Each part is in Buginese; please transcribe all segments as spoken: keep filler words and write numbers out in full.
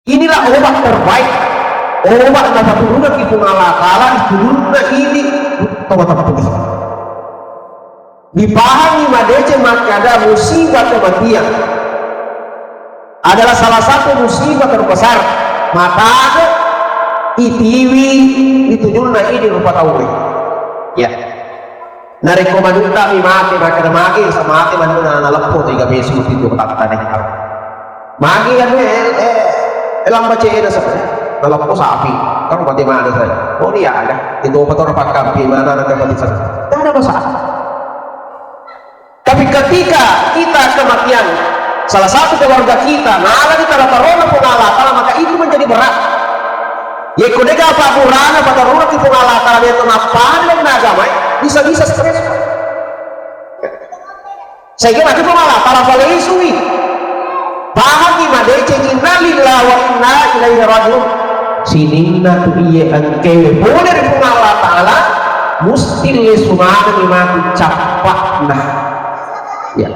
Inilah obat terbaik, obat napaturunaki Puang Allah Ta'ala ri tujunna idi to mateppu. Dipahangi madeceng makkada musibah kematian adalah salah satu musibah terbesar. Matane itiwi ri tujunna idi rupa tauwe. Ya. Narekko manutta mi mate, makkeda mage sa mate manuna naleppo tega besu titu tatta detta. Magi anu, eh, eh, eh, lamba cena sa. Naleppo sapi. Kan mate mana saya. Oh, dia ada. Itu apa orang pakkampi mana ada mati sana. Tidak ada masalah. Tapi ketika kita kematian salah satu keluarga kita, nala di tala tarona Puang Allah Ta'ala, maka itu menjadi berat. Yekko dega apa burana patarona ki Puang Allah Ta'ala, dia itu ngapa dengan agama, eh? Bisa-bisa stres. Sehingga maka Puang Allah Ta'ala palesui. Pahami madeceng, innalillahi wa inna ilaihi rajiun. Sininna tu iye engkewe pole ri Puang Allah Ta'ala, musti lesu manengi matu cappa'na. Ya.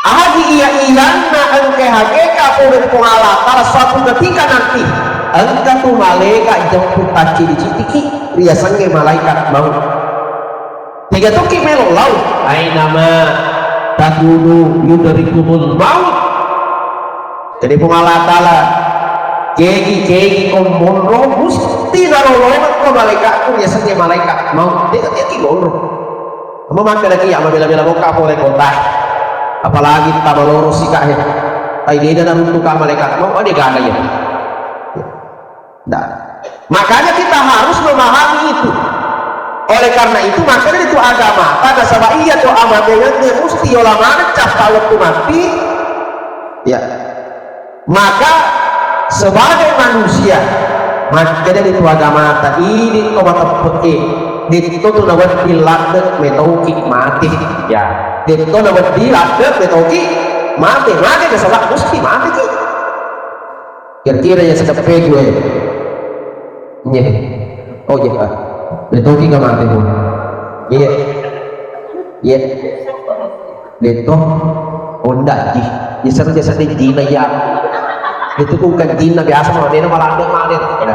Agi iya-iyanna engke hakikat pole ri Puang Allah Ta'ala, suatu ketika nanti engka tu malaika jemput taccidi-cidiki, riasengnge malaikat maut. Tega tokki melo lao? Ainama takunu yudrikumul maut. Jadi Puang Allah Ta'ala, kegi-kegi ko monro, musti nalolongeng ko malaikatku, biasanya malaikat maut. Tega tokki monro. Kamu makkeda ki, ya, mabela-bela boka pole kota. Apalagi tamaloro sika, he. Ai deda naruntuka malaikat maut, oh, dia gaga ya. Nah, makanya kita harus memahami itu. Oleh karena itu, makanya itu agama, pada saat iya tu amatengennya musti yola maneng cappa wettu mati. Ya. Maka sebagai manusia, makanya itu agama tadi di koma teppeke, itu tu nawedding ladde metoki mati. Ya. Itu nawedding ladde metoki mati. Mati ke sebab musti mati ki. Kira-kira ya sedepe gue. Nye. Oh, iya, Pak. Betul ki mate, Bu. Iya. Iya. Betul. Oh, ndak, Ji. Ya, seru, ya, seru, Ji, nah, ya. Itu bukan Ji, nah, biasa, mau dia malah ada, malah ada.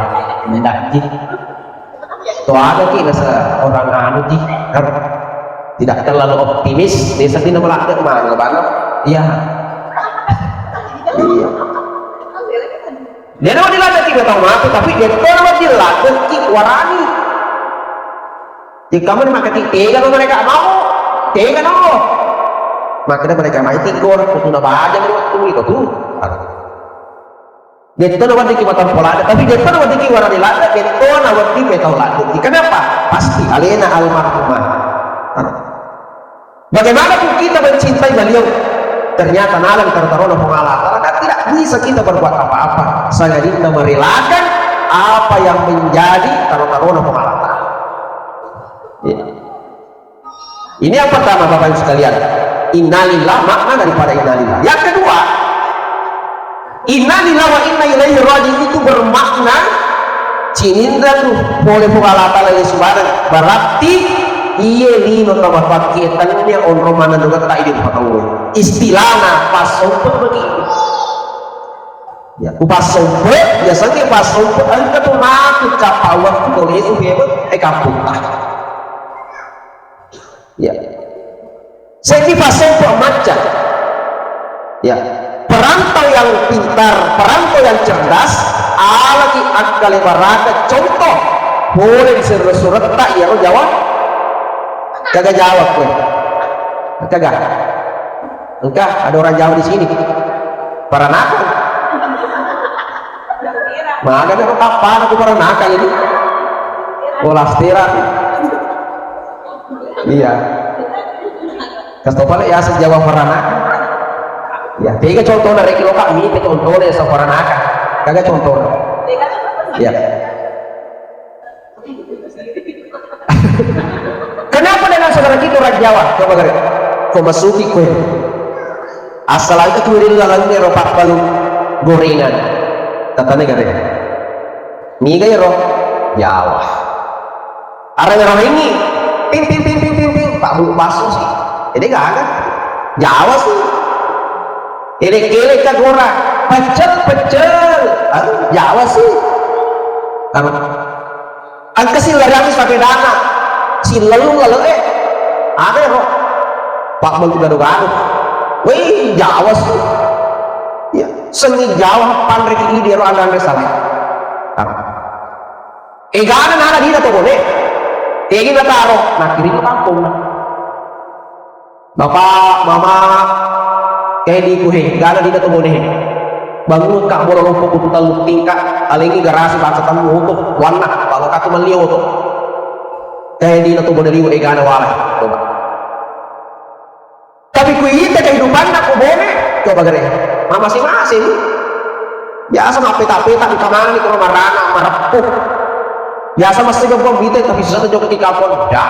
Ndak, Ji. Tuh ada ki, nah, seorang anu, Ji. Kan tidak terlalu optimis. Biasa, dia malah ada, mana, mana. Iya. Iya. Dena wedding ladde ki tau mate, tapi de'to na wedding ladde ki warani. Jadi kamu ni makkeda tega lo mereka mau, tega lo. Makkeda mereka mai tiga orang, kutu na baja ni waktu itu tu. De'to na wedding ki matampo ladde, tapi de'to na wedding ki warani ladde, de'to na wedding metau ladde. Kenapa? Pasti alena almarhumah. Bagaimanapun kita mencintai beliau, ternyata nala ri taro-tarona Puang Allah Ta'ala, dan tidak bisa kita berbuat apa-apa. Sangadinna merelakan apa yang menjadi taro-tarona Puang Allah Ta'ala. Ya. Ini yang pertama, Bapak Ibu sekalian. Innalillah, makna daripada innalillah. Yang kedua, innalillah wa inna ilaihi raji'un itu bermakna, cininra tu pole Puang Allah Ta'ala Yesu bareng. Berarti iye lino tau matoakkie tennia onrong maneng dongetta idi rupa tauwe. Istilahna passompe begitu. Ya, ku passompe, biasanya passompe engka tu matu kappa waktu tau Yesu bebe e kamputta. Ya. Seddi passompe macca. Ya. Perantau yang pintar, perantau yang cerdas, alaki akkale baraka contoh pole di suretta iyaro Jawa. Kaga Jawa kowe. Kaga. Engkah ada orang Jawa di sini. Peranakan. Maga na tappana ku peranakan ini. Kolastera. Iya. Kasto pale ya sejawa peranakan. Ya, tega contohna reki loka mi, contohna ya peranakan. Kaga contohna. Ya. Kenapa dengan saudara kita orang Jawa? Coba gare. Ko masuki kowe. Asal aja tu ri laleng ero pappalu gorengan. Tatane gare. Niga ero? Jawa. Arang-arang ini. Ting, ting, ting, ting, ting, ting. Pak Bu basu sih. Jadi gaga. Jawa sih. Elek-elek ka gora. Pecel, pecel. Ah, Jawa sih. Anu. Engka sillariang sapedana. Sillellung lale'e. Ada ro. Pak melu gado-gado. Wih, Jawa sih. Ya, seni Jawa panreki idi ro anre-anre salah. Anu. Egana nala dina to bone. Egi nataro, nakiring kampong. Bapak, mama, kedi ku he, gana dina to bone he. Bangun ka bola lompo kutu tellu tingkat, alengi garasi bangsa temu oto, wanna, bawa katu melli oto. Kedi na to bone liwe egana wala. Coba. Tapi ku ita kehidupanna ku bone, coba gare. Ma masing-masing. Biasa mappeta-peta di kamana ni ko marana, mareppu. Biasa masih gempong bite, tapi susah jokka di kampong. Dah.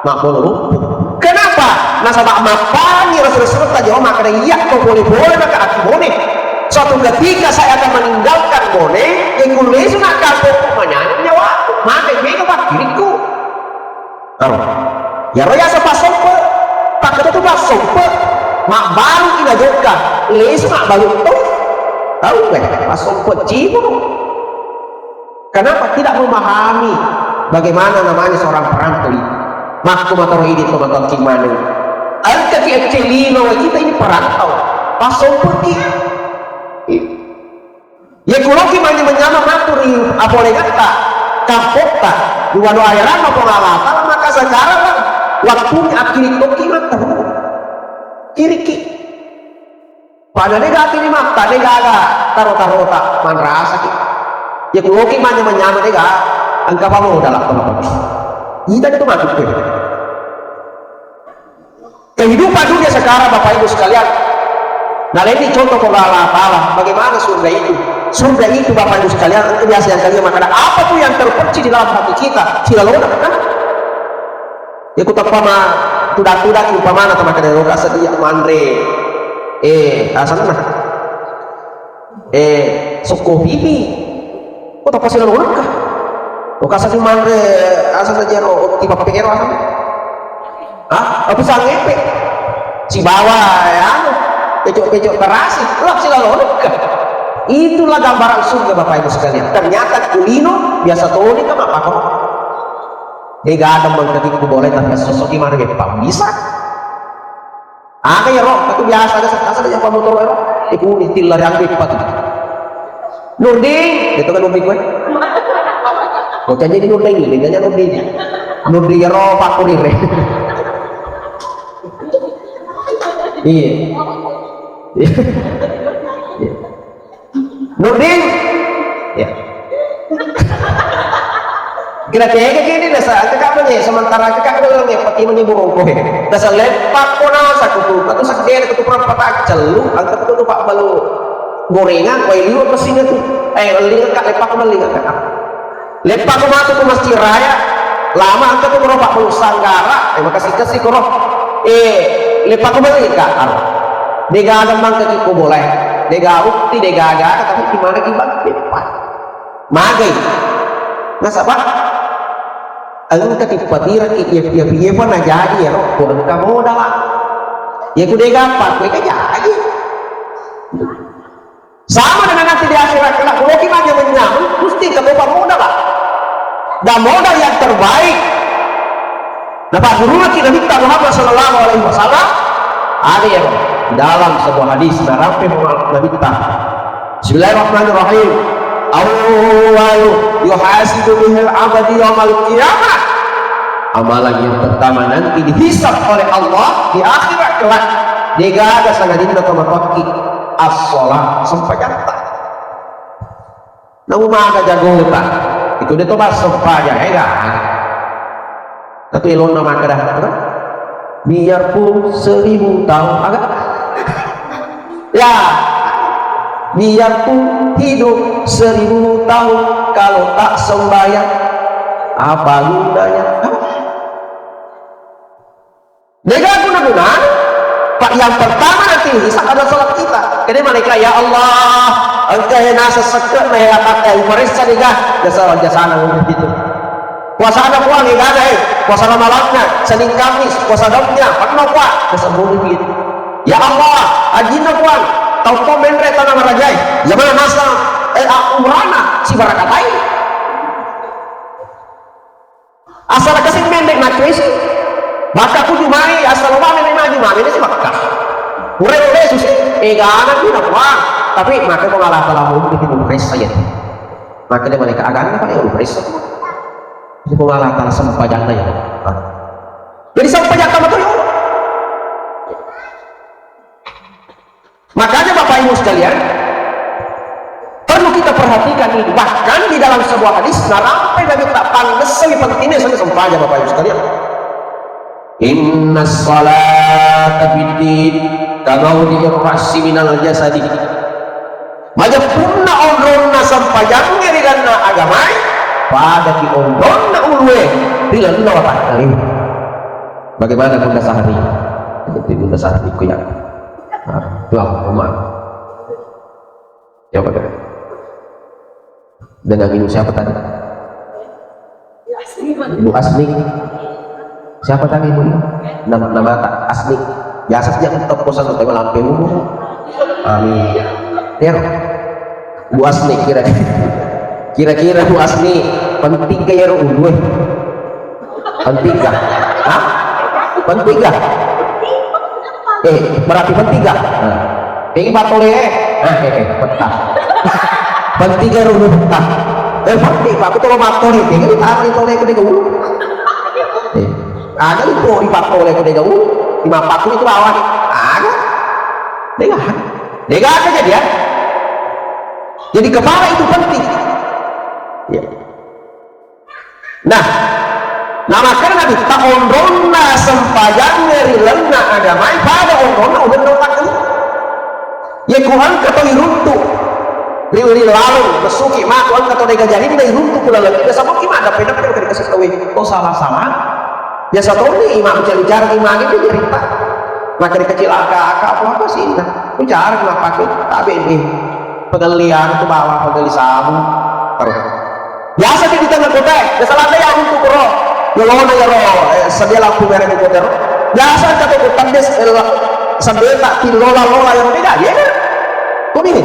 Mabbolo lompo. Kenapa? Nasaba mappangi Rasul-Rasulta jauh makkeda iya ko pole-pole maka aki bone. Suatu ketika saya akan meninggalkan bone, yang kulesu nak kampung manyanyi nyawa. Maka mega pakkirikku. Aro. Yaro yaseng passompe. Pakketu passompe. Mabbalu ina jokka. Lesu mabbalu to. Tau eh, passompe cibu. Kenapa tidak memahami bagaimana namanya seorang perantau itu? Makku matoro idi to matokki maneng. Engka ki ecce lino kita ini perantau. Passompeki. Iya. Ye kuloki mani menyama matu ri apolengatta, kampotta, di wano aheranna Puang Allah Taala, maka sekarang waktunya akkiring tokki mata. Kiriki. Pada de gati ni matta, de gaga taro-tarota, manrasaki. Ye kuloki mani menyama de ga, engka pa modal apa apa. Ita itu matu. Kehidupan dunia sekarang, Bapak Ibu sekalian, nah, ini contoh kepada Allah Ta'ala, bagaimana surga itu. Surga itu, Bapak Ibu sekalian, itu biasa yang kalian makan. Apa tuh yang terpercik di dalam hati kita? Silalona, kan? Ya, ku teppa ma, tudak-tudak, umpamana, teman kena lokasi dia manre. Eh, asal mana? Eh, sokko pipi. Ko tapasilalonekka? Ko kasaki manre asana jero, tipappekero asana. Hah? Aku sangepe. Sibawa, ya, anu, pecok-pecok terasi. Lah, silalonekka? Itulah gambaran surga, Bapak Ibu sekalian. Ternyata kulino biasa toni ka mapako. Dega ada mengketiku boleh tapi sosok gimana, Pak? Bisa. Aga iyaro, tapi biasa aga, asa aja pamotoro ero. Iku ditilla ri ambe patu. Nurdin, itu kan Nurdin kowe. Kok jadi Nurdin ini, dia Nurdin. Nurdin ero pakurire. Iya. Iya. Nurdin. Ya. Kira tega kini dasa, kakak punya, sementara kakak bilang ya, peti meni burung kowe. Dasa lepak kona saku tu, aku segede aku tu perempat celu, angkat aku tu pak balu gorengan, kau liu apa sini tu? Eh, linga kak, lepak kau linga kak. Leppako matu ko Masjid Raya, lama engka tu koro Pak Sanggara, eh, makasih-kasih koro. Eh, leppako matu ka, aro. Dega ada mangka ki ko boleh. Dega ukti, dega aga, tapi di mana ki bang? Leppa. Magai. Nasaba engka tippatira ki, iya, iya, iya, pun na jadi ya, ro. Ko engka modal, ah. Ya, ku dega apa? Ku eka jadi. Sama dengan nanti di akhirat kelak, kuloki manya menyameng, mesti engka topa modal, ah. Dan modal yang terbaik. Napaggurungki Nabitta Muhammad sallallahu alaihi wasallam, ada yang dalam sebuah hadis, narampe Muhammad Nabitta. Bismillahirrahmanirrahim. Awwalu yuhasibu bihil abadi yaumal qiyamah. Amalan yang pertama nanti dihisab oleh Allah di akhirat kelak. Degaga sangadinna to matoakki as-shalah, sempajatta. Namu maga jagota. Iko de to bas sempajang, ega. Tapi elonna makkeda, biarpun seribu tahun, aga? Ya, biarpun hidup seribu tahun, kalau tak sembahyang, apa gunanya? Dega guna-gunana. Pak, yang pertama nanti hisab adalah salat kita. Jadi malaikat, ya Allah, engka he nasa sekke na he atak, eh, uparessa dega jasa, jasana itu. Puasana Puang, egana, eh, puasa Ramalanna, Senin Kamis, puasa daunnya, penuh Puang, jasa boleh gitu. Ya Allah, hajinna Puang, Tau to menre tana marajae. Zamana masa, eh, a-, umrana sibarakatai. Asal kasi menre nacuesi. Maka ku jumai, asal mane maju mane si Makkah. Ure ure susi, eh, gana tu na puang. Tapi maka ko ngala kala mu di timur resa ya. Maka dia mereka agama kan yang resa. Jadi ko ngala kala sempajanna ya. Jadi sempajanna betul. Makanya Bapak Ibu sekalian, perlu kita perhatikan ini. Bahkan di dalam sebuah hadis, narampe Nabi tak pandesai pentingnya sama sempaja Bapak Ibu sekalian. Inna salata fiddin kamaudi ra'si minal jasadi. Majeppunna onronna sempajangnge ri lanna agamai, padaki onronna ulue ri lanna watakkalena. Bagaimana Bunda Sahri? Jadi Bunda Sahri ku ya. Nah, itu apa? Rumah. Coba deh. Dengan ibu siapa tadi? Ibu Asni. Siapa tadi ibu? Nama, nama tak Asni. Biasa saja kita pesan untuk lampe umur. Amin. Ya. Bu Asni kira-kira. Kira-kira Bu Asni penting ke ya ulu? Penting kah? Hah? Penting kah? Eh, berarti penting kah? Nah. Penting patole, eh. Nah, eh, eh, petah. Penting ke ulu petah. Eh, penting, Pak, aku tolong matole. Ini tahu di tole ke ulu. Eh, ada itu di patole ke ulu. Di mapaku itu bawah. Ada. Dengar. Dengar aja dia. Jadi kepala itu penting. Ya. Nah, namakkeda Nabitta onronna sempajangnge ri lalenna agamai pada onronna ulenna utakkalinga. Yekko engka to iruntu ri, ri laleng messuki matu engka to dega jarinna iruntu ku laleng, biasa moki maddeppe-deppe ri kasi tauwe. Oh, salah-salah. Biasa toni ima bicara-bicara imani tu cerita. Maka dikecil aka-aka apa-apa sih. Bicara kenapa ke tabe ni. Pegelli anu tu bawa pegelli sabu. Terus. Biasa ki di tengah kota, ya salah ada yang untuk kuro. Yolona yaro, eh, sedia lampu merah di kota. Biasa kata kota des, eh, sedia tak tilola-lola yang beda, ya kan? Kok ini?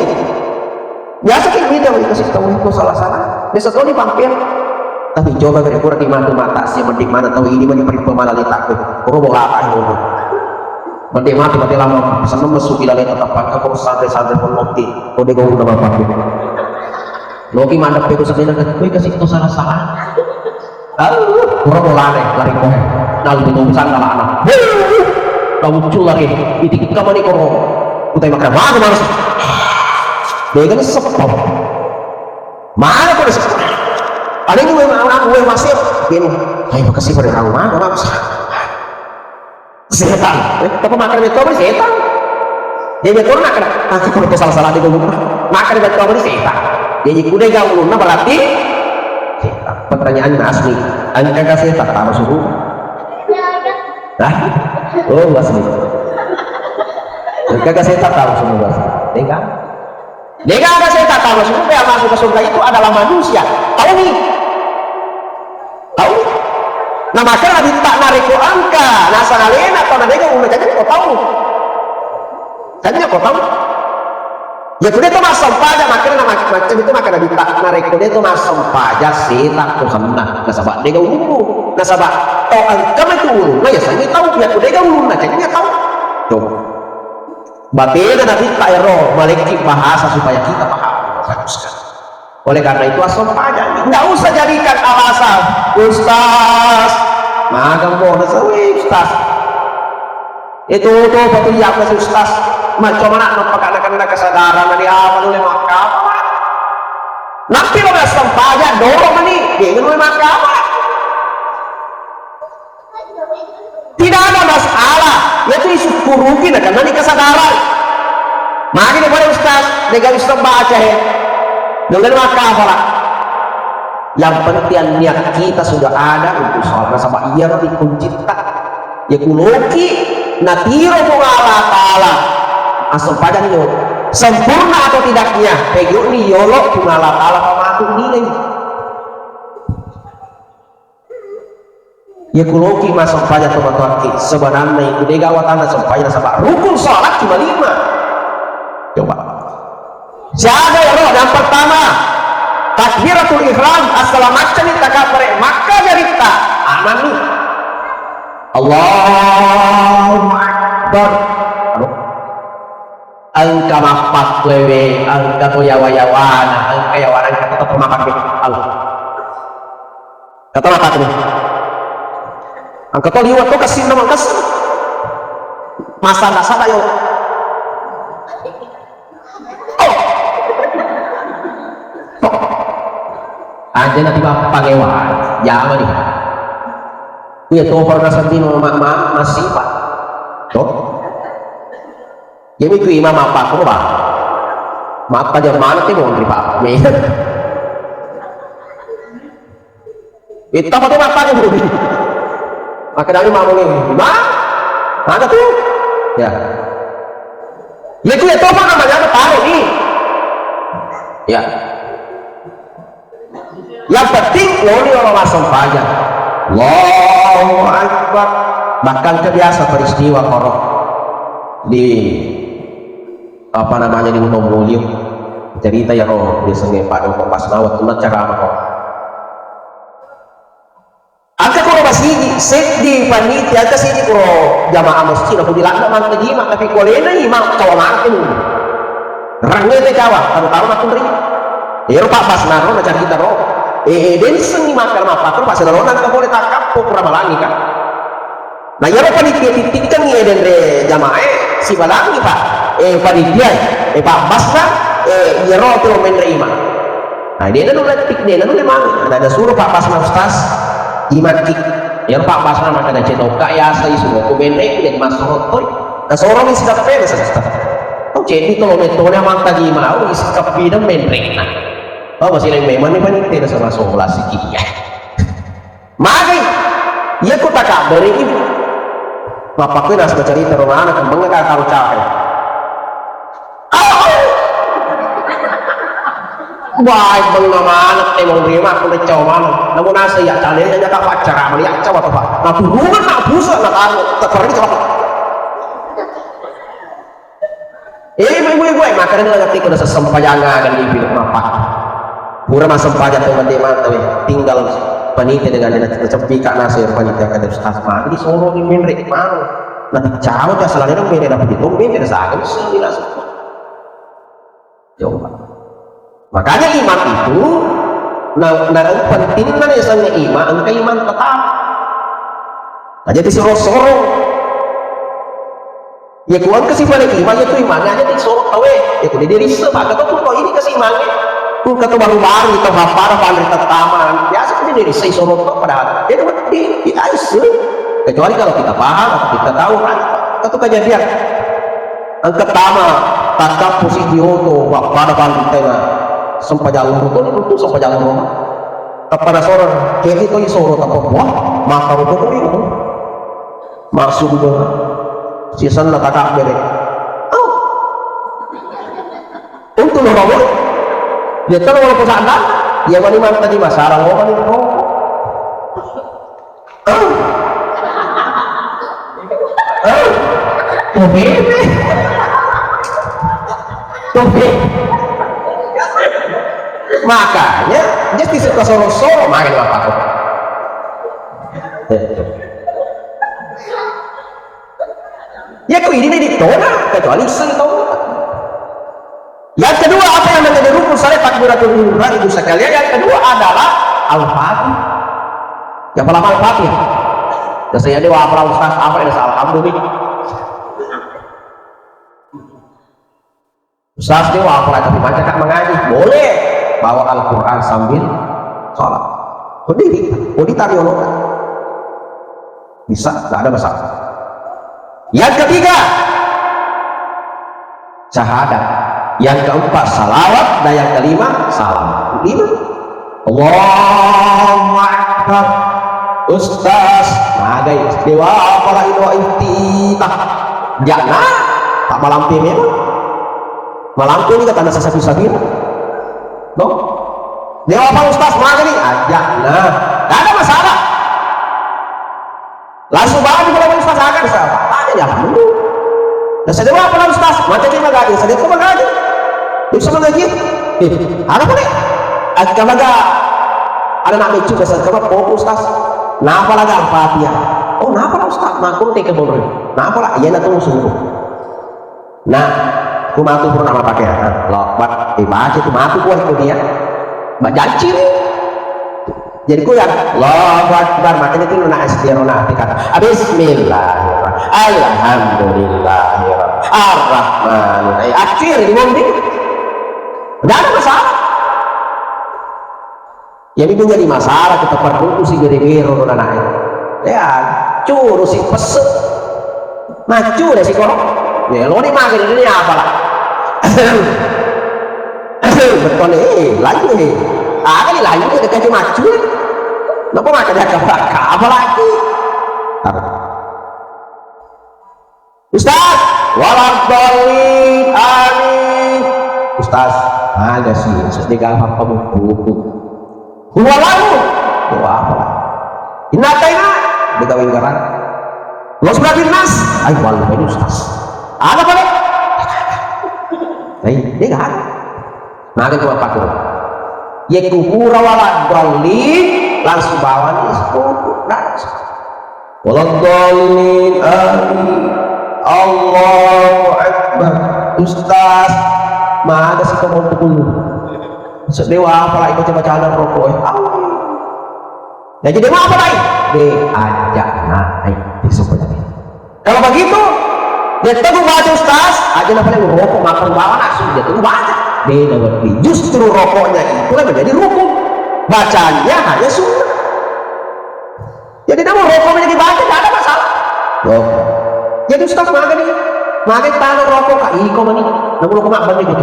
Biasa ki beda, wih, kasih tahu itu salah-salah. Biasa tahu di pampir. Tapi coba beri kurang di mata mata sih, mending mana tahu ini mending periksa malah letak tuh. Kuro bola apa ini? Mate-mate, mate lama, seneng messu ki laleng tetap pangka, ko santai-santai pun mati. Ko de gau nama paku. Loki mandap peko sedena kan, koi kasih to salah-salah. Aduh, kuro ko lari, lari ko. Nal di tong sana lana. Kau muncul lari, itik kamani koro. Utai makan mana mana. Dega ni sepau. Mana ko sepau? Ada yang gue mau, gue masih. Gini, ayo kasih pada kau mana, mana. Setan. Eh, tapi makkeda metto bari setan. Jadi metto nak kena. Ah, kalau itu salah-salah di dulu. Makkeda metto bari setan. Jadi kude gak ulunna berarti setan. Pertanyaan Asmi. Engka gak setan tahu suruh? Hah? Oh, Asmi. Engka gak setan tahu suruh Asmi? Enggak. Dega ada setan tahu surga, yang masuk ke surga itu adalah manusia. Tahu nih? Tahu? Nah, maka Nabitta narekko engka, nasang alena atau nadega ulunna, jadi kau tahu. Jadi kau tahu. Ya, kude to massempajang, makanya nama macam itu maka Nabitta narekko de to massempajang setan to senna. Nasaba dega ulunna. Nasaba tau engka matu ulunna, ya saya tahu, ya kude ga ulunna, jadi tahu. Tuh. Batena Nabitta ero malekki bahasa supaya kita paham. Bagus kan? Oleh karena itu, assompajang. Nggak usah jadikan alasan, "Ustaz, magang mau nasawi, Ustaz." Itu tuh betul ya, Ustaz. Macam mana nampak anak-anak kesadaran dari awal oleh maka apa? Nanti lo assompajang, dorong mani, dia ingin oleh maka apa? Tidak ada masalah, itu isukkuruki nakenna ni kesadaran. Magi ni pada ustaz, dega ustaz baca he. Dengan maka apa? Yang penting niat kita sudah ada untuk sholat. Nasaba iya ro kuncitta. Ya kuloki natiro Puang Allah Ta'ala. Asal pada nyo sempurna atau tidaknya, peguni yolo Puang Allah Ta'ala pamatu nilai. Iya kuloki massempajang tomatoakki, sebenarna iku dega watanna sempajang nasaba rukun sholat cuma lima. Coba. Siaga ero, yang pertama, takbiratul ihram, assala maccani takabbere, makka jaritta, amanni. Allahu Akbar. Anu. Engka mappakkuewe, engka to yawa-yawana, engka yawana, engka to teppa mapakke. Allah. Kata mapakke. Engka to liwat to kassinna mangkassi. Masada-sada yo. Oh. Aja nanti bapak ngewa, jangan nih. Iya to pernah sedih ma, ma, masih pak. Tuh. Jadi ku imam apa aku, Pak? Mappa jam mana ti monri, Pak? Itta pake mappa jam monri. Maka dari mamuni, "Imam, mana tuh?" Ya. Ya ku ya to, Pak, namanya apa? Taruh di. Ya. Yang penting, woni olo massempajang. Allahu Akbar. Bahkan ke biasa peristiwa koro di, apa namanya, di Gunung Mulyo. Cerita ya, oh, biasanya Pak Doko pas nawat, cuma ceramah kok. Engka kuro masigi, seddi panitia, engka seddi kuro jamaah masjid, aku dilanda mantajima, tapi ko alena imang, cawa maneng. Rangnge te cawa, terutama makkunri. Ero Pak Basnaro, na carita ro. Eh, eh, den sengi makkara mappakko, Pak Senaro, nang ka pole takkappo, kura malangi ka. Na iyaro panitia tittikkengi, eh, denre jamaah, eh, sibalangi, Pak. Eh, panitia, eh, Pak Basna, eh, iyaro tu menre imang. Nah, de' nanulle tik, de' nanulle manu. Nah, nasuro Pak Basna, "Ustaz, imakki." Iyaro Pak Basna makkeda, "Cetokka yasai, suroku menre, de' massorong toi." Nasorong isi dapat pena sesta. Oh, ceddi to lo metode amang tadi mau isi kapi dan menre. Nah. Oh, masih lain memang nih panitia sama sebelas siki. Magai, iya ku takabbere i. Mappakkoi nasaba carita ro mana, kembengnga ka karo cawa. Wah, bengnga maneng te monri mah, ku cawa maneng. Namu nasa iya cale iya ka paccara mani iya cawa to, Pak. Nah, hubungan nak busa nak anu, tak perlu cawa. Eh, ibu-ibu, ibu, eh, makanya nggak ngerti kalau sesempajang akan di bilik mapak. Pura massempajang tuh gede mata, weh. Tinggal panitia dengan dia, cepika nasi panitia, kata Ustaz, mandi soro di menre, mau. Nanti cawa, ya, selalu menre, dapat itu, menre, saya kan sendiri langsung. Coba. Makanya imang itu, nah, nah, pentingna nih, misalnya imang, engka imang tetap. Nah, jadi soro-soro. Ya, ku engka sifat imang, ya, tu imang aja di soro tawe. Ya, ku dia risa, maka tuh, kok ini kasih imang, ya. Ku kata baru-baru, kita bapak, apa, ada tataman. Biasa, ku dia risa, soro tau, padahal. Ya, ku di, di, aise. Kecuali kalau kita paham, atau kita tahu, kan. Itu kejadian. Engka tama, takkappo siddi oto, wappada panrita na sempajang loro to, itu sempajang loro. Tappa nasorong, kedi to isoro tappa, wah, maka oto ko iko. Maksud gue, sisenna takabbere. Oh. Untuk lo romo, dia tahu kalau pesan, ya, mani mantap di masalah, lo mani romo. Tuh, bebe. Tuh, bebe. Makanya, dia tidak suka soro-soro, makanya apa tuh? Ya, kok ini nih ditolak, kecuali iseng tau. Yang kedua, apa yang menjadi rukun salat takbiratul ihram, Ibu sekalian? Yang kedua adalah Al-Fatihah. Ya, apal Al-Fatihah? Ya, saya dewa apal Ustaz, apa yang saya alhamdulillah. Ustaz dewa apal, tapi baca tak mengaji. Boleh. Bawa Al-Quran sambil sholat. Berdiri. Berdiri tadi Allah. Bisa, tidak ada masalah. Yang ketiga, syahadat. Yang keempat, salawat. Dan yang kelima, salam. Lima. Allahu Akbar. Ustaz, magai. Dewa apa lagi doa iftitah? Jangan. Tak malampe memang. Malampe ini kata nasa sapi-sapi. No? Dewa apa Ustaz? Magai. Aja. Nah, tidak ada masalah. Langsung banget di bulan Ustaz akan siapa? Tanya ya dulu. Nasaba apa lah Ustaz? Macam ni magaji, saya tu magaji. Bisa magaji? Eh, ada apa ni? Agama ga? Ada nak mecu ke sana, apa Ustaz? Napa lah ga Al-Fatihah? Oh, napa lah Ustaz? Makku teka boleh. Napa lah? Iya, nak tunggu suruh. Nah, ku matu pura nama pakai. Nah, Allahu Akbar. Eh, baca tu matu kuat itu dia. Baca janci ni. Jadi ku yang Allahu Akbar, makanya itu nak S D rona hati kata, "Bismillahirrahmanirrahim. Alhamdulillahirrahmanirrahim." Akhir di mobil. Tidak ada masalah. Jadi itu jadi masalah, kita perlu si gere-gero anak. Ya, curu si pese. Macu deh si koro. Ya, lo ni makan ini apa lah? Betul nih, lagi nih. Ada nih lagi nih, dekat macu. Kenapa makan dia apa lagi? Ustaz, waladdallin, amin. Ustaz, ada sih, sedih gak apa-apa buku. Huwalahu. Huwa apa? Inna ataina. Dikawin garang. Lo sudah binas. Ayo, walau ini Ustaz. Ada apa nih? Ayo, dia gak ada. Maka cuma pakai. Ye kupura waladdallin, langsung bawa nih sepuluh. Nah, waladdallin, amin. Allahu Akbar. Ustaz, mana sih kamu tuh? Sedewa apa lagi baca-bacaan rokok? Amin. Nah, jadi mau apa lagi? Diajak naik di sebelah. Kalau begitu, dia teguh baca Ustaz, aja na paling rokok makan bawa langsung dia teguh baca. Beda berarti. Justru rokoknya itulah menjadi rukun. Bacanya hanya sunnah. Jadi namun rokok menjadi baca, tidak ada masalah. Rokok. Jadi Ustaz makan nih, makan tangan rokok kak, iko mani, namun rokok makan gitu.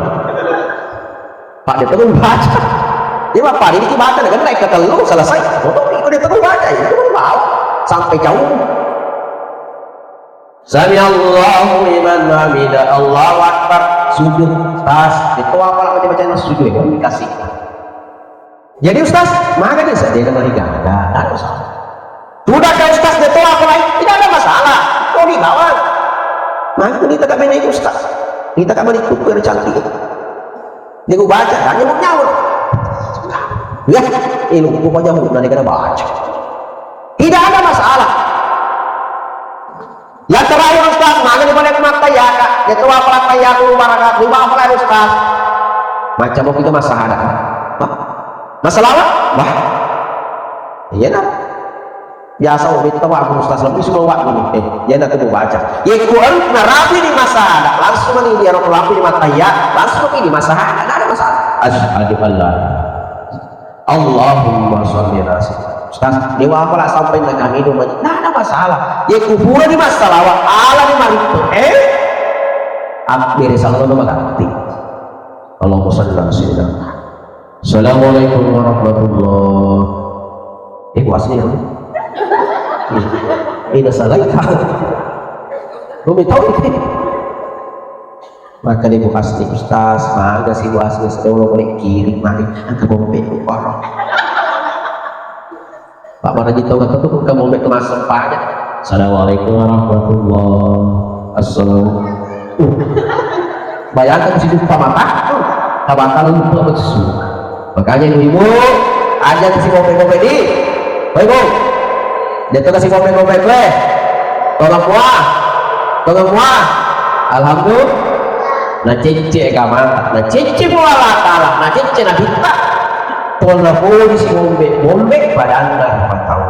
Pak dia teguh baca. Dia bapak ini baca, dengan naik ke telu selesai. Rokok iko dia teguh baca, itu bawa sampai jauh. Sami Allahu liman hamida, Allahu Akbar, sujud, tas, itu apa lagi baca sujud, itu dikasih. Jadi Ustaz, maka dia sedih dengan ibadah, tidak ada masalah. Sudah kan Ustaz, dia tahu apa lain, tidak ada masalah. Kau di bawah. Maka kita tak main Ustaz. Kita tak main itu biar cantik. Dia baca, hanya mau nyawa. Ya, ilmu pokoknya mau nanti kena baca. Tidak ada masalah. Yang terakhir Ustaz, mana ni boleh mata ya kak? Dia tahu apa lah ya aku barangkat, lupa apa lah Ustaz? Macam mau kita masalah. Hah? Masalah apa? Wah. Iya nah. Biasa orang itu tahu aku Ustaz lebih semua waktu. Eh, dia nak tunggu baca. Ya Quran narapi di masalah. Langsung ni dia rapi di mata ya. Langsung ni masalah. Tidak ada masalah. Asyhadu an la Allahumma sholli ala sayyidina. Ustaz, dewa apa lah sampai nak kami itu mani? Tidak ada masalah. Ya kupura di masalah, ala di maritu. Eh? Akhirnya sama tu maganti. Allahumma sholli ala sayyidina. Assalamualaikum warahmatullah. Eh, puasnya ya? Ini salah itu. Lu tahu ini? Maka di Bu Asni, Ustaz, maga si Bu Asni, sedolo boleh kirim mari, angka bombe ku korong. Pak Maraji tahu kata tuh, angka bombe ke masuk Pak aja. Assalamualaikum warahmatullah. Assalamualaikum. Bayangkan si lupa mata, tabakal lupa besu. Makanya ibu-ibu, aja si bombe-bombe di, ibu. Dia tuh kasih bombe-bombe gue. Tolong kuah. Tolong kuah. Alhamdulillah. Na cecce kamata, na cecce mo Allah Ta'ala, na cecce na bitta. Tolong kuah si bombe, bombe padanna rupa tahu.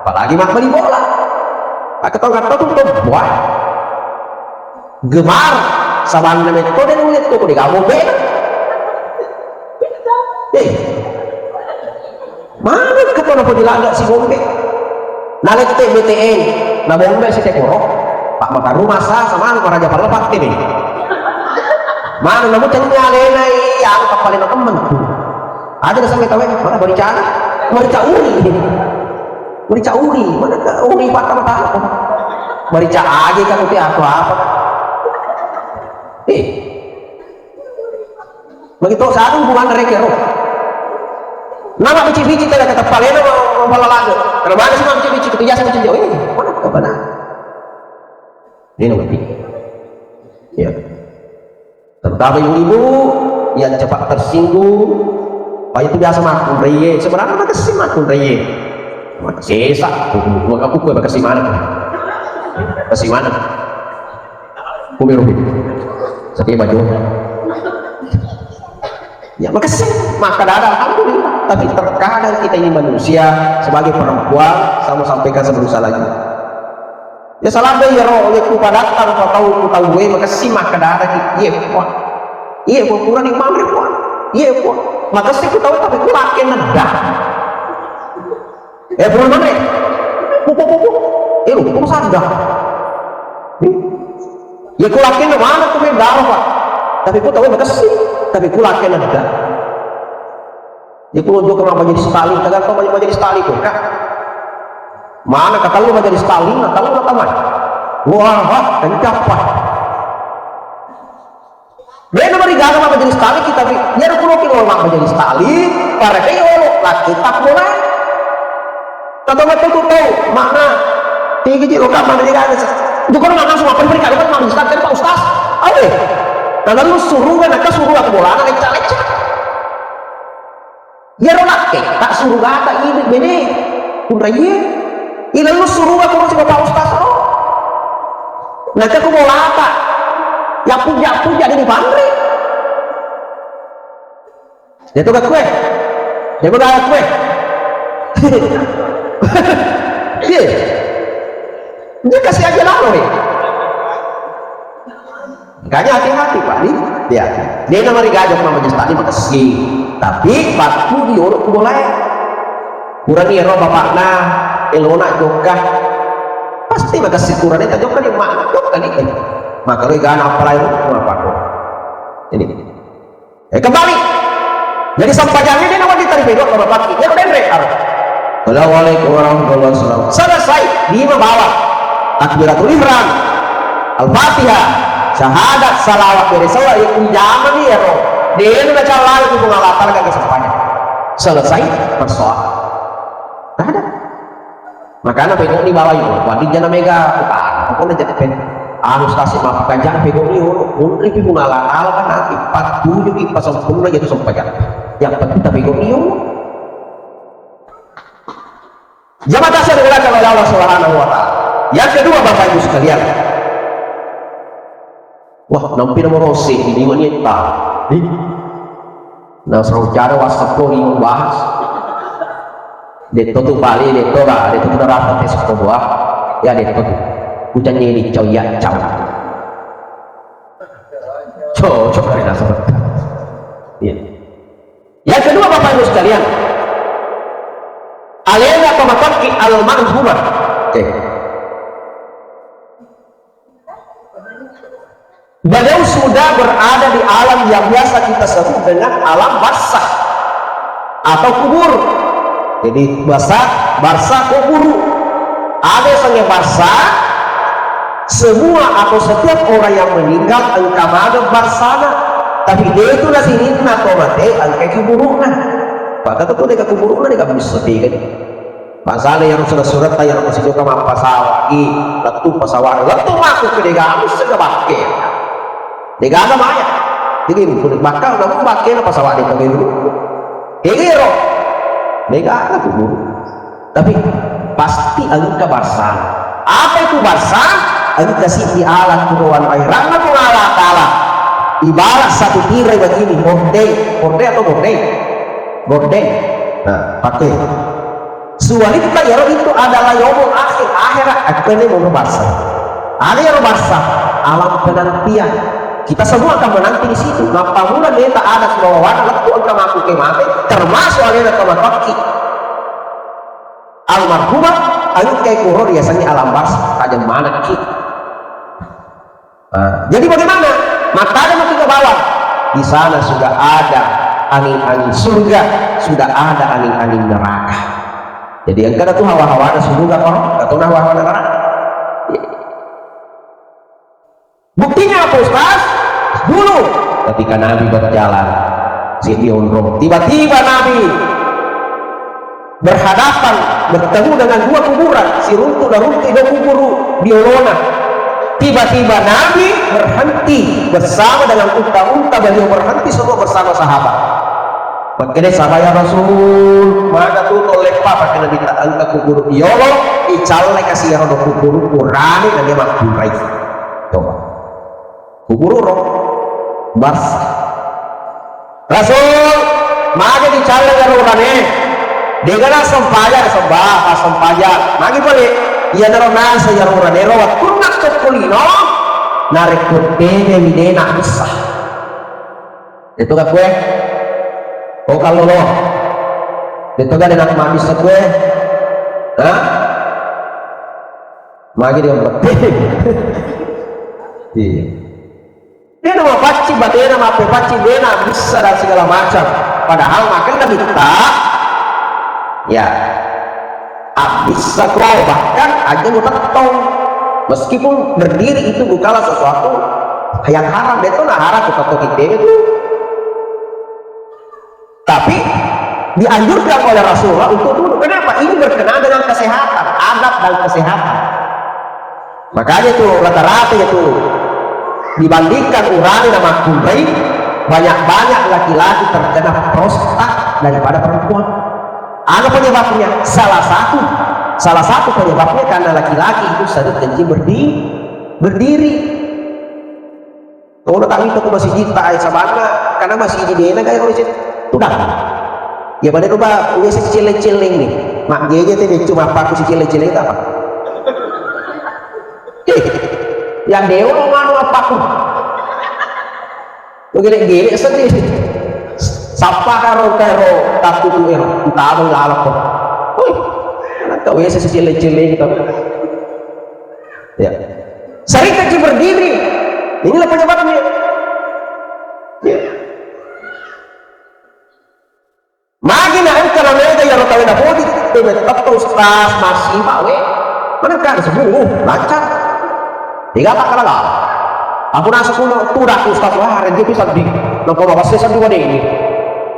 Apalagi mak beli bola. Pakai tongkat tuh tuh buah. Gemar, sabanna metode nulis tuh di kamu beda. Eh, mana ketona pojilanda si bombe? Nalette B T N, na bombe si tekoro. Pak maka rumah sa sama maraja palepak ini. Mana namu cengnya lena iya, aku tak paling temen tuh. Ada sampai tahu mana berbicara, berbicara uli. Merica uli, mana ke uli patah-patah? Merica aja kan uti atau apa? Eh, begitu satu hubungan dari kero. Nama bici-bici tidak kata paleno mau lagu. Kalau mana sih bici-bici itu biasa macam jauh ini? Mana ke mana? Ini nomor tiga. Ya. Terutama ibu-ibu yang cepat tersinggung, Pak, itu biasa makkunraie. Sebenarnya makessing makkunraie. Sesa, aku aku makessing mana? Makessing mana? Kumirupi. Setia baju. Ya, makessing makkeda alhamdulillah. Tapi terkadang kita ini manusia, sebagai perempuan, saya mau sampaikan sebelum saya lanjut. Ya, salah deh, ya, roh, ya, ku padatta rupa tau, ku tau, eh, makessing makkeda ki, iya, Puang. Iya, Puang, purani manre, Puang. Iya, Puang. Makessing ku tau, tapi ku lakke nedda. Eh, pura manre. Pu, pu, pu, pu. Eh, lu, ku sadda. Ih. Ya, ku lakke mana ku main darah, Pak. Tapi ku tau, eh, makessing. Tapi ku lakke nedda. Jadi ku jokka majelis taklim, tagal to majelis taklim tu, Kak. Mana katellu majelis taklim, na tellu na teman. Wah, wah, kencappa. Bena marigaga majelis taklim kita, tapi ya ku loki lo majelis taklim, para ke yolo, laki tak mulai. Kata betul tu tau, makna. Tiga ji lo kak majelis taklim. Jokka na langsung apa diberi kalimat majelis taklim, Pak Ustaz. Awe. Nah, lalu suruh kan, suruh aku bola, lecca-lecca. Iyaro nakke, tak surugata ibu bene, kunraie, ilallu suruga kuro si Bapak Ustaz ro. Nakke ku bolata, yappuja-puja di panre. Dia tu kue, dia tu kue. Iya. Dia kasih aja lalu nih. Makanya hati-hati, Pak, di, ya. Dia nama rigaja sama majelis taklim makessing. Tapi waktu di yolo ku bolae. Purani ero bapakna, elona jokka. Pasti makessing purani ta jokka di mak, jokka di. Maka lo gana apa lain, apa kok. Ini. Eh, kembali. Jadi sempajanna dia nawang ditari bego sama Pak. Dia udah re. Assalamualaikum warahmatullahi wabarakatuh. Selesai, lima bawang. Takbiratul ihram. Al-Fatihah. Syahadat, salawat, bere sawa, ya kunjama ni ya ro. Dia udah calai tu pengalatan ke sempajang. Selesai, bersoal. Nah, ada. Makana pegau'ni bawang yolo, waddi jana mega, ah, pokokna jana pe-, anu stasi mappakajang pegau'ni yolo, munripi Puang Allah Ta'ala kan nanti pattujuki pasempurna jatu sempajang. Yang penting tapegau'ni yolo. Jamaah taasa dimuliakan oleh Allah Subhanahu wa Ta'ala. Yang kedua, Bapak Ibu sekalian, wah, nampi nomor ose di liwani etta. Ih. Nah, serau cara WhatsApp ko lima bahas. Detto tu bali, detto ba, detto tu neraka tes ko buah. Ya, detto tu. Ucanye ni cau ya cau. Cocok dari dasar. Iya. Yang kedua, Bapak Ibu sekalian, alena pemataki almarhumah. Oke. Beliau sudah berada di alam yang biasa kita sebut dengan alam barzah atau kubur. Jadi, barzah, barzah, kubur. Ada yang namanya barzah, semua atau setiap orang yang meninggal engka maga barzana. Tapi de tu na sininna to mate engka kuburuna. Maka tu de ka kuburuna, de ka bisa kan. Bangsana iyaro suretta-suretta iyaro masijokka mappasawaki, lettu pasawara, lettu matu ke dega, mussega bakke. Degaga maya. Jadi, maka namu bakke na pasawara de kami dulu. Kegero. Degaga kubur. Tapi pasti engka barzah. Apa itu barzah? Engka siddi alam kuruan airanna Puang Allah Ta'ala. Ibarat satu tirai begini, mordeng. Mordeng atau mordeng? Gordeng. Nah, pakai. Suwalitta iyaro itu adalah yaumul akhir, akhirat, akkene mono barzah. Ada iyaro barzah, alam penantian. Kita semua akan menanti di situ. Nappamula meta ada sibawa wana lettu engka maku ke mate, termasuk alena to matokki. Almarhumah, engka kuro riasengnge alam barzah, tajeng manekki. Nah, jadi bagaimana? Mattajeng maki ke bawah. Di sana sudah ada angin-angin surga, sudah ada angin-angin neraka. Jadi engka tu hawa-hawana surga koro, engka tu hawa-hawana neraka. Buktinya apa, Ustaz? Dulu ketika Nabi berjalan, si dionrong, tiba-tiba Nabi berhadapan, bertemu dengan dua kuburan, siruntu na runtu dua kuburu di olona. Tiba-tiba Nabi berhenti bersama dengan unta-unta beliau, berhenti semua bersama sahabat. Makkeda sahabat, "Ya Rasul, mana tu tolleppa pakai Nabi tak engka kuburu yolo, icalle kasih ya rodo kuburu kurane dan dia makkurai." Coba. Kuburu ro. Bars. Rasul, magi dicallang iyaro urane? Dega nassempajang, sembah, passempajang. Magi pole? Iyanaro naseng iyaro urane ro wettunna tokko lino, narekko tenewi de nabbissa. Itu ga kue? Oh, kallolo. Itu ga de nabbissa kue? Hah? Magi dia berarti. Iya. Dena mapaccing batena, mappepaccing, dena bisa dan segala macam. Padahal makan nabitta, ya, abbissako, bahkan aja mutettong. Meskipun berdiri itu bukanlah sesuatu yang haram, betul nah haram, tetap kita itu. Tapi dianjurkan oleh Rasulullah untuk duduk. Kenapa? Ini berkenaan dengan kesehatan, adab dan kesehatan. Makanya itu rata-rata itu dibandingkan urane na makkunrai, banyak-banyak laki-laki terkena prostat daripada perempuan. Apa penyebabnya? Salah satu, salah satu penyebabnya karena laki-laki itu sering kencing berdi-, berdiri. Tona tak itu ku masjid tak ai sabanna, karena masjid dena gaya kalau cek tudang. Ya pada coba biasa celleng-celleng nih. Mak geje teh cuma apa aku si celleng-celleng apa? Eh, yang dewa mau nganu apa aku? Lo gele-gele sedih. Sapa karo karo tak tutu ero, entah apa lalap kok. Woi, anak kau biasa si celleng-celleng gitu. Ya. Sering kencing berdiri. Inilah penyebabnya. Ya. Magi na engka na mega iyaro tau na bodi, tebe tetto ustaz, masiba we. Manengka na seburu, lancar. Tiga tak kalah. Aku nasa kuno, tudak ustaz, wah, rejeki sedih. Nengko mawasai sedih wadeni.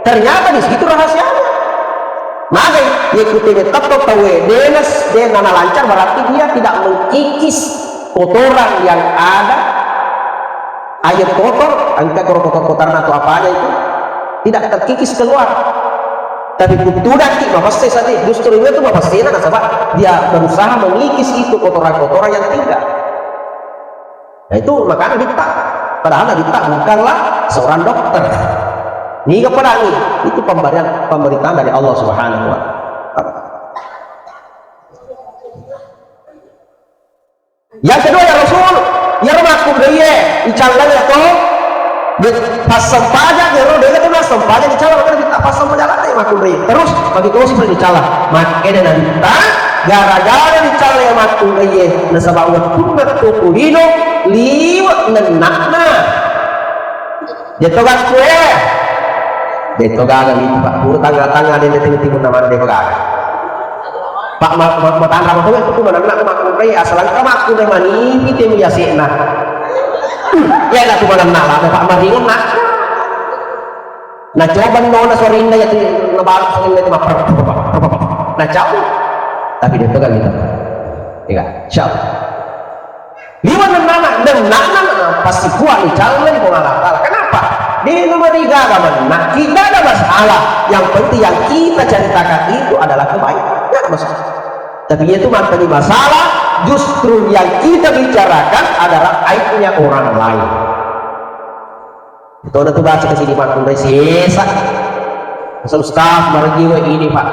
Ternyata di situ rahasianya. Magai, ye kutebe tetto tauwe, denes, dena na lancar, berarti dia tidak mengkikis kotoran yang ada, air kotor, engka koro kotor-kotorna atau apa aja itu, tidak terkikis keluar. Tapi kutudakki, mapesse sadi, justru itu mapessena nasaba dia berusaha mengikis itu kotoran-kotoran yang tinggal. Nah, itu makanya Nabitta. Padahal Nabitta bukanlah seorang dokter. Niga pedangi, itu pemberian, pemberitaan dari Allah Subhanahu wa Ta'ala. Yang kedua, ya Rasul, ya Rasul, makkunraiye, icallang ya to, passempajang, ya Rasul, dia itu passempajang, icallang, makanya kita passempajang lagi makkunrai. Terus, bagi kau sih dicallang. Makanya nanti, gara-gara dicallang ya makkunraiye, nasaba wettunna tu kulino, liwe nennakna. Deto gakkue. Deto gaga itu, Pak. Pura tanga-tanga dende timu-timu namana deto gaga. Pak, ma-, ma-, matanra matu itu manenna ko makkunrai, asal engka makkunrai manipi temu yase'na. Ya, na tu manenna lah, Pak, maringan nak. Na coba nona sorinna ya tu, na baru sorinna itu maper. Na jauh. Tapi deto gaga itu. Iya, insyaallah. Liwa nennana, nennana, pasti kuat nih, calon nih, Puang Allah Ta'ala. Kenapa? Di nomor tiga agama, nah, tidak ada masalah. Yang penting yang kita ceritakan itu adalah kebaikan. Nggak ada masalah. Tapi itu mantan masalah, justru yang kita bicarakan adalah aibnya orang lain. Itu ada tuh baca ke sini, Pak, mulai sesa. Asal Ustaz, margi we ini, Pak.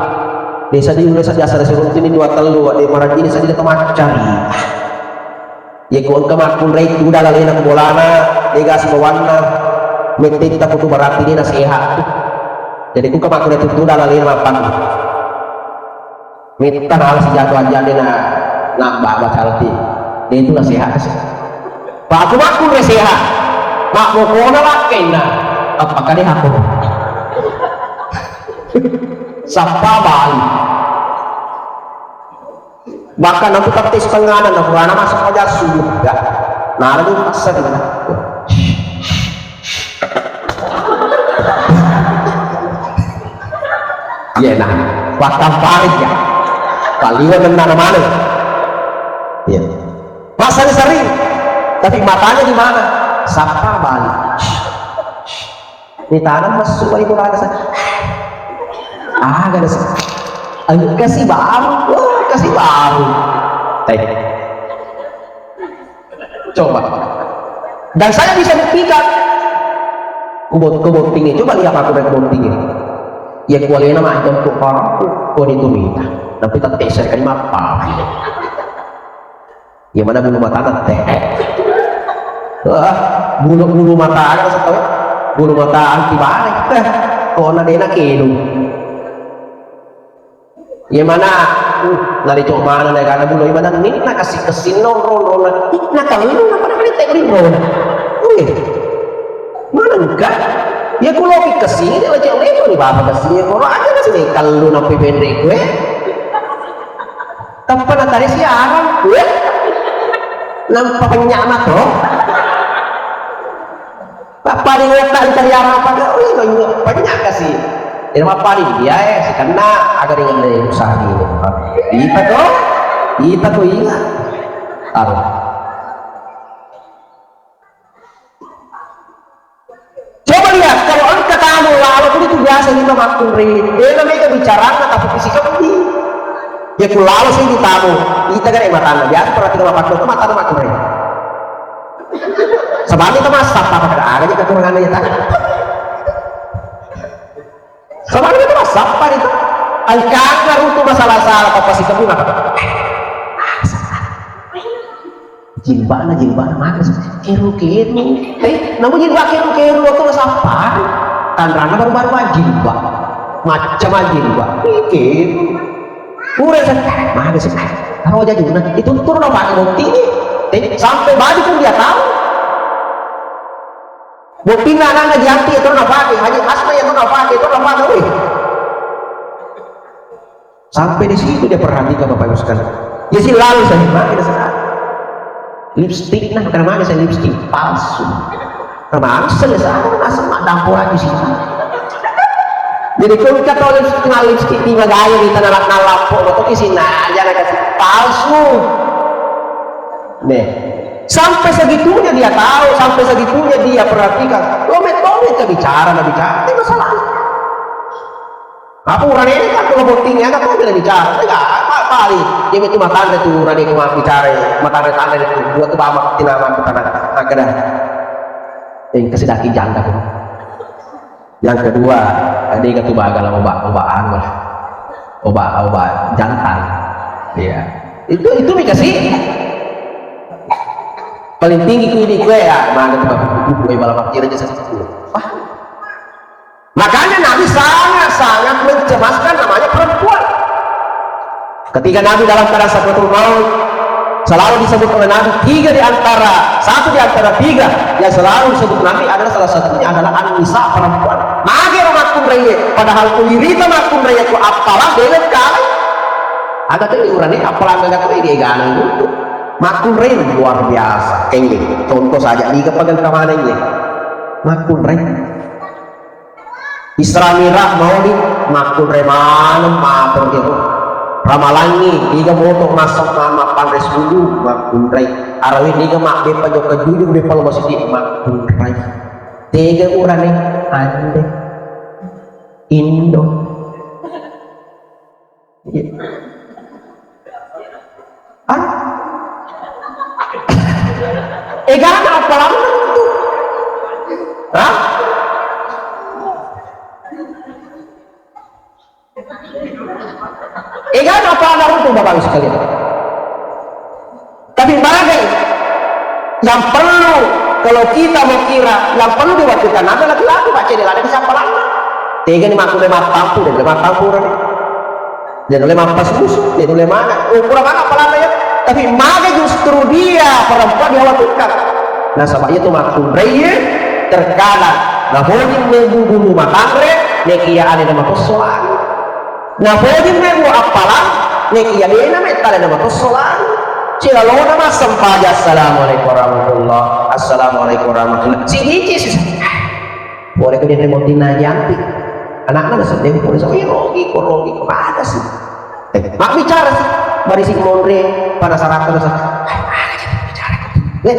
Desa di, desa biasa, desa rutin ini dua telu, Pak. Di margi desa di tempat cari. Iya, ko engka makkunrai tudang alena ko bolana, dega sibawanna, mettetta putu berarti dia sehat tu. Jadi, ko engka makkunrai tudang alena mappakku. Metta nala sijato ajjande na, na baba calti. Itu na sehat sih. Pak, aku makkunrai sehat. Mak, mau kona lakkainna. Apa kade aku? Sappa bali. Bahkan aku tette setengah dan aku anak masuk aja surga. Nah, lalu pasar ini. Iya, nah, waktu paling ya. Paling mana mana. Iya. Pasal sering. Tapi matanya di mana? Sappa balik. Ini tanah masuk balik bola ke sana. Ah, gak ada sih. Ayo kasih baru, wah, kasih baru. Teh. Coba. Dan saya bisa buktikan. Kubot, kubottingnya. Coba lihat aku naik bottingnya. Ya kualena macam kok parah, kok itu minta. Tapi tak teser kan apa. Ya mana bulu mata teh. Wah, bulu-bulu mata ada satu ya. Bulu mata anti barek teh. Kok na dena kelu. Iya mana? Uh, nari cok mana na gana bulo iya mana? Ninna kasi-kasi no ro ro na. Ih, na kalu na pada kali tek ri ro na. Wih. Mana engka? Ya kulo ki kasi de wajah leto ni bapa kasi ya kulo aja kasi de kalu na pe pendek gue. Tappa na tadi si arang gue. Nampa penyak mato. Pappading wetta ri tariara apa ga? Wih, banyak, banyak kasi. Ina pappading dia eh, sikanna aga dengan usaha ini. Ita to, ita to iya. Aduh. Coba lihat, kalau engka tamu lalo pun itu biasa kita makunri. Dia namanya bicara tapi fisik lebih. Ya ku lalo sih di tamu. Ita gare matana biasa perhatikan apa tuh matana makunri. Sebenarnya itu masak apa kada ada aja kekurangannya ya tak. Sebenarnya itu masak apa itu? Angkana runtu masalah-salah apa pasti kamu apa? Jilbana jilbana mana sih? Keru-keru. Eh, namu jilba keru-keru waktu masak apa? Tanrana baru-baru jilba. Macam jilba. Keru. Pura sa, mana sih? Apa wajah juna? Itu turun apa botting? Eh, sampai baju pun dia tahu. Botting anak-anak dianti itu apa? Haji Asma itu apa? Itu apa? Wih. Sampai di situ dia perhatikan Bapak Ibu sekalian. Ya sih lalu saya pakai sekarang. Lipstick nah, karena mana saya lipstick palsu. Karena saya sana masa madampo lagi sih. Jadi kalau kita tahu lipstick, nah, lipstick di magaya kita nalap nalap kok, betul sih nah, jangan kasih palsu. Nih, sampai segitunya dia tahu, sampai segitunya dia perhatikan. Lo met, lo met bicara, nggak bicara, itu masalah. Apa urane ini kan kalau bottingnya ada kok tidak bicara. Enggak, apa paling. Dia itu matanda tuh urane itu mau bicara. Matanda-tanda itu. Dua tuh bamak tinama aku tanah. Nah, kena. Eh, kasih daki janda tuh. Yang kedua, ada yang tuh bagal obat, obat anu lah. Obat, obat jantan. Iya. Itu itu dikasih. Paling tinggi kuwi di kue ya, mana tuh bapak ibu kue malam akhir aja satu. Wah, Makanya Nabi sangat-sangat mencemaskan namanya perempuan. Ketika Nabi dalam keadaan sakaratul maut, selalu disebut oleh Nabi tiga di antara, satu di antara tiga yang selalu disebut Nabi adalah salah satunya adalah An-Nisa, perempuan. Mage ro makkunraie, padahal ku irita makkunraie ku appalang dewek kale. Ada tuh urane appalang gak tuh dia gana itu. Makkunrai luar biasa. Kengge, contoh saja, iga pagang kamanengnge. Makkunrai. Isra Mi'raj mauni makkunrai maneng matur ero. Ramalangi niga moto masuk ma-, mappanre suju makkunrai. Arawi niga mabbeppa jokka juju beppa lo masjid makkunrai. Tega urane ande. Indo. Iya. Ah? Egana apa lama itu? Hah? Egana apa lama itu, Bapak Ibu sekalian? Tapi bagai yang perlu, kalau kita mau kira, yang perlu diwakilkan adalah laki-laki, Pak Cede, ada di siapa lama? Tega ni makku le mattampu, de le mattampu urane. De nulle mappasusu, de nulle mana. Oh, kurang mana apalagi ya? Tapi mana justru dia perempuan dikhawatirkan. Nasaba itu makkunrai terkadang. Nah, hojing mebu bulu matanre, nekia ane nama persoalan. Nah, pojing mebu appalang, nekia dena mettale nama persoalan. Cilalona massempajang, "Assalamualaikum warahmatullah, assalamualaikum warahmatullah." Si dici, si Pole ko dia mau tina jampi. Anakna sedih pole so, "Eh, rogi ko, rogi ko, ada sih." Eh, mak bicara sih. Bari si monre, pada sarata sa. "Hai, mana jadi bicara ko?" Eh,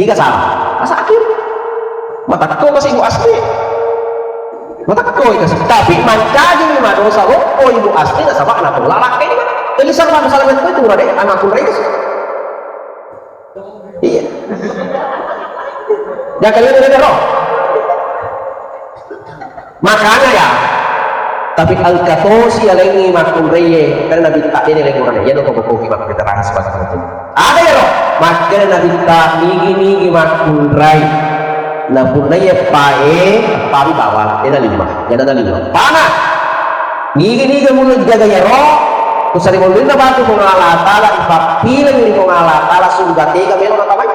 Tiga salah. Masakit. Matakko kasi Ibu Asni. Matakko kasi. Tapi mancaji madosa loppo Ibu Asni nasaba natola lakkai'na. Jadi sama masalah itu, itu udah deh, anak aku itu. Iya. Ya kalian udah roh. Makanya ya, tapi engka tosi alengngi makkunraie, karena Nabitta dene lengurane, ya doko bokoki makkeda terakhir sebagai penutup. Ada ya roh, makkeda Nabitta nigi-nigi makkunrai. Napunnai pae, tapi bawang, dena lima, dena lima. Pana. Nigi-nigi mulle jaga ya roh, kusari mollina batu Puang Allah Taala, ipappileng ri Puang Allah Taala, surga tega melo natamai.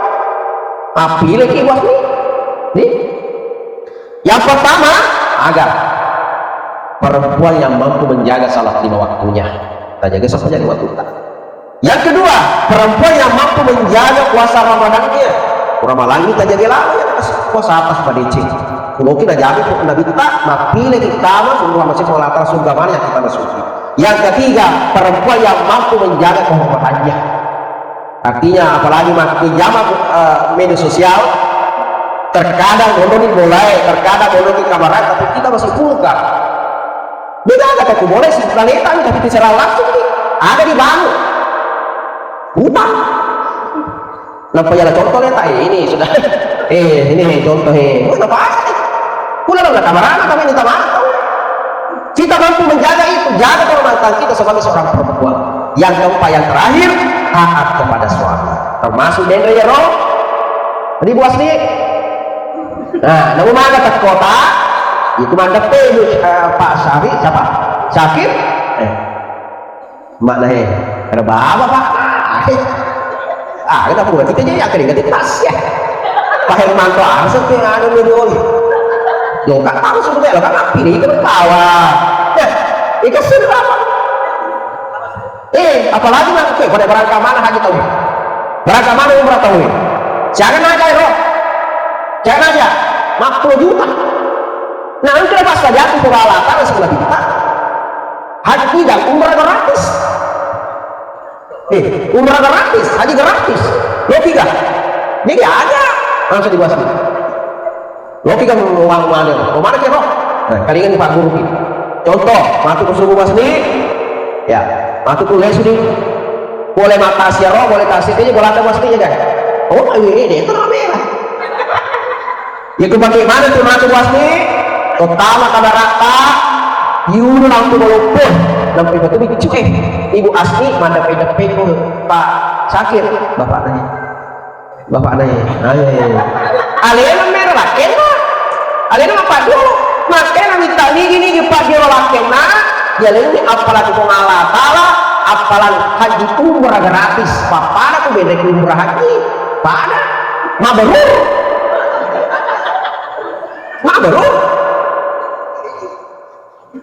Appileki Ibu Asni. Nih. Yang pertama, aga, perempuan yang mampu menjaga salat lima waktunya. Tajaga salat lima waktu. Yang kedua, perempuan yang mampu menjaga puasa Ramadannya. Ramalangi tajaga lama ya, puasa atas madeceng. Kuloki najaga Nabitta, mappile kita mah, surga masih Allah Taala, surga mana yang kita masuki. Yang ketiga, perempuan yang mampu menjaga kehormatannya. Artinya, apalagi makin zaman, eh, media sosial, terkadang bodoh nih mulai, terkadang bodoh di kamar, tapi kita masih vulgar. Beda ada aku boleh sih, kita lihat tapi bicara langsung nih, ada di bangun. Utang. Nampa ya contoh lihat, eh, ini sudah. Eh, ini nih contoh, eh. Wah, apa sih? Pulang lah kamar anak, kami minta maaf. Kita mampu menjaga itu, jaga kehormatan kita sebagai seorang perempuan. Yang keempat, yang terakhir, taat kepada suami. Termasuk denre ya, Roh? Tadi Bu Asni? Nah, namu mana tak kota? Itu mandek deh, eh, Pak Syari, siapa? Syakir? Eh, makna he, ada baba, Pak. Ah, he. Ah, kita buat kita jadi akhirnya kita tas ya. Pak Hermanto, ah, sampai ada dulu. Lo kan tahu sudah, lo kan api nih, kan bawa. Ya, itu sudah apa? Eh, apalagi mah, eh, pada barangka mana haji tahu? Barangka mana umrah tahu? Siaga naja, Roh? Siaga naja? Empat puluh juta. Nah, engka pas tadi aku pola latar sebelah kita. Haji dan umrah gratis. Eh, umrah gratis, haji gratis. Lo tiga. Jadi aja langsung dibahas. Loki kan uang mana? Mau mana kiro? Nah, kali ini Pak Guru ki. Contoh, matu ke subuh mas ni, ya, matu ke lesu ni. Boleh mata siaro, boleh tasik aja, boleh ada mas ni ya kan? Oh, ini, ini itu rame lah. Itu bagaimana tuh matu mas ni? Pertama kabar rata, yulu lampu melopor, lampu itu bicu eh, Ibu Asni mana depe-depe tuh Pak Sakir, bapak tanya. Bapak na, ayo. Alena mero lakkenna. Alena mappaddiolo. Makkenna minta nigi-nigi paddiolo lakkenna. Yalengngi appalang Puang Allah Ta'ala, appalang haji umrah gratis. Pappada ku bede umrah haji. Pada. Mabrur. Mabrur.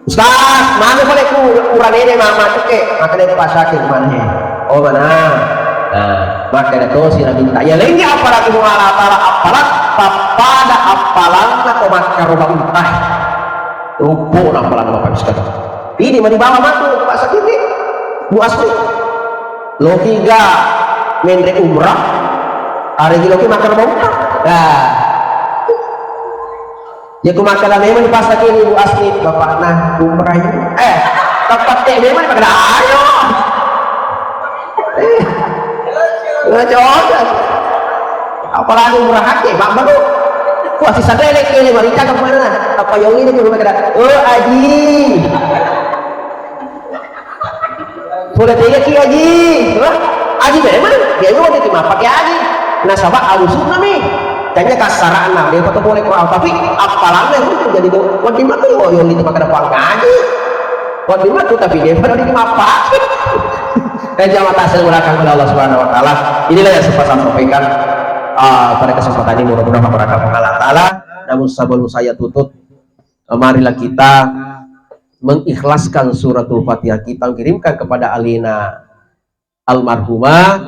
Ustaz, manu pale ku urane de mama tuke, makanya ku pasake mane. Oh mana? Nah, makanya to si Nabi ta. Ya lainnya appalang Puang Allah Ta'ala, appalang, pappada appalang na to makkaro bautai. Rupo na appalang Bapak Ustaz. Ini mani bawa matu Pak Sakiti. Bu Asri. Lokiga menre umrah. Hari ini loki makkaro bautai. Nah. Ya ku makkeda memang dipasakini Bu Asri, bapakna umrah ini. Eh, tepat te memang makkeda ayo. Eh, nggak cocok. Apalagi umrah hake, Pak baru. Wah, si sadele kele marica ke mana? Apa yang ini tuh makkeda? Oh, Aji. Pole tega ki Aji, hah? Aji memang, dia memang wedding mappake Aji. Nasaba alusu'na mi. Tanya kasarana, dia foto boleh kurang, tapi appalanna itu jadi do. Wedding matu yo yo itu makkeda Puang Aji. Wedding matu tapi dia pada di mappake. Dan jamaah tasawuf belakang oleh Allah Subhanahu wa Ta'ala. Inilah yang sempat saya sampaikan ah, pada kesempatan ini. Mudah-mudahan berkah Allah Ta'ala. Namun sebelum saya tutup, marilah kita mengikhlaskan suratul Fatihah kita kirimkan kepada alina almarhumah.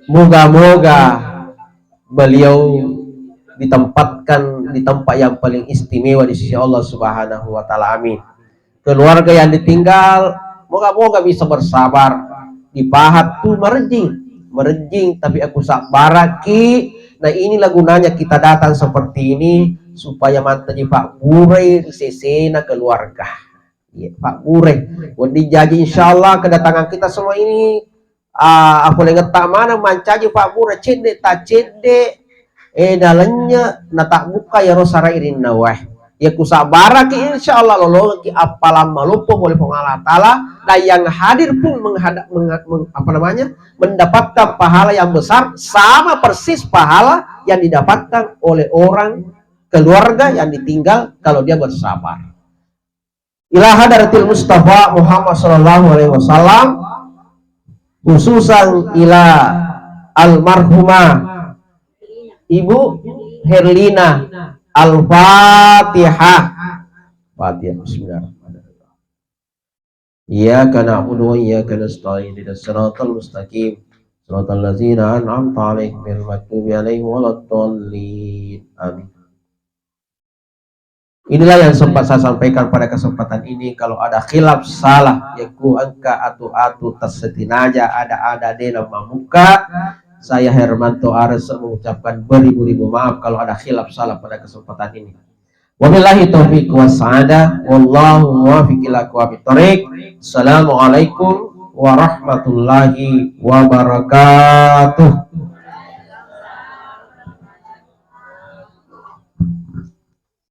Moga-moga beliau ditempatkan di tempat yang paling istimewa di sisi Allah Subhanahu wa Ta'ala. Amin. Keluarga yang ditinggal, moga-moga bisa bersabar. Dipahat tu merejing, merejing, tapi aku sabaraki. Nah, inilah gunanya kita datang seperti ini, supaya mantaji pabburai ri sesena keluarga. Iya, pabburai. Wedding jaji, insyaallah kedatangan kita semua ini ah, apolengetta maneng mancaji pabburai, cedde ta cedde, eh, nalennye, natabbukka iyaro sarai rinna wae. Iya kusabaraki, insyaallah lolongekki appalang maloppo pole Puang Allah Ta'ala, dan yang hadir pun menghadap, mengha-, meng-, apa namanya, mendapatkan pahala yang besar, sama persis pahala yang didapatkan oleh orang keluarga yang ditinggal kalau dia bersabar. Ila hadratil Mustafa Muhammad sallallahu alaihi wasallam, khususan ila almarhumah Ibu Herlina. Al-Fatihah. Fatihah. Bismillahirrahmanirrahim. Iyyaka na'budu wa iyyaka nasta'in. Ihdinas siratal mustaqim. Siratal ladzina an'amta 'alaihim ghairil maghdubi 'alaihim waladdallin. Amin. Inilah yang sempat saya sampaikan pada kesempatan ini. Kalau ada khilaf salah, ya ku engka atu-atu tersetinaja ada-ada dalam mamuka. Saya Hermanto Ares mengucapkan beribu-ribu maaf kalau ada khilaf salah pada kesempatan ini. Wabillahi taufiq was sa'adah. Wallahu muwaffiq ila aqwamit thariq. Assalamualaikum warahmatullahi wabarakatuh.